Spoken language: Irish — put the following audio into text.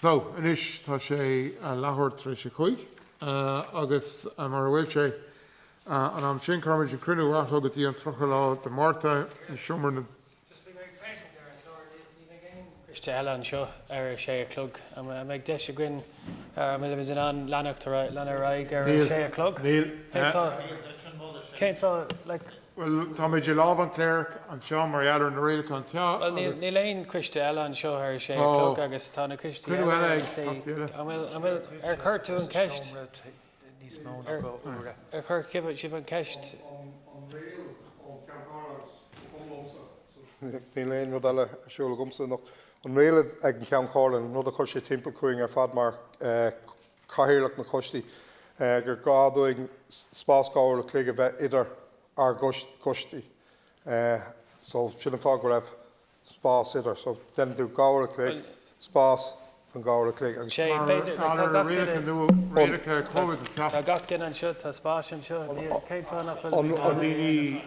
So, anois tá sé leathuair tar éis a 5 agus mar a bhfuil sé an am sin, cuirfimid an cruinniú ar athló go dtí an 30 lá de Márta i seomra na. Just bhí mé ag féachaint ar an chlár, ní bheidh aon choiste eile anseo ar a sé a chlog. An mbeidh deis againn, an bhfuilimid in ann leanacht ar leanadh ar aghaidh ar a Níl. sé a chlog? Níl. Cén fáth? Cén fáth? Like. Bhuel, táimid i lámh an chléirigh anseo mar gheall ar na rialacháin te Bhuel, níl, agus. níl aon choiste eile anseo ar a sé a Tá chlog agus tá na coistí cruinniú eile eile ar ag a sé. teachtaí eile. An bhfuil, an bhfuil, ar chuir tú an cheist? Ar, ar chuir sibh an cheist? Níl aon rud eile ar siúl agamsa anocht. An riail ag an Cheann Comhairle, an rud a chuir sé timpeall chugainn ar fad mar chathaoirleach na coistí, gur gá dúinn spás 2 uair a chloig a bheith idir ár gcoistí. So sin an fáth go raibh spás idir. So déanann tú 2 uair a chloig, spás san 2 uair a chloig agus. Sé, b'fhéidir, like, tá gach duine. nua, rialacha Covid Tá gach duine anseo, tá spás anseo, níl, cén fáth nach bhfuil An, daoine.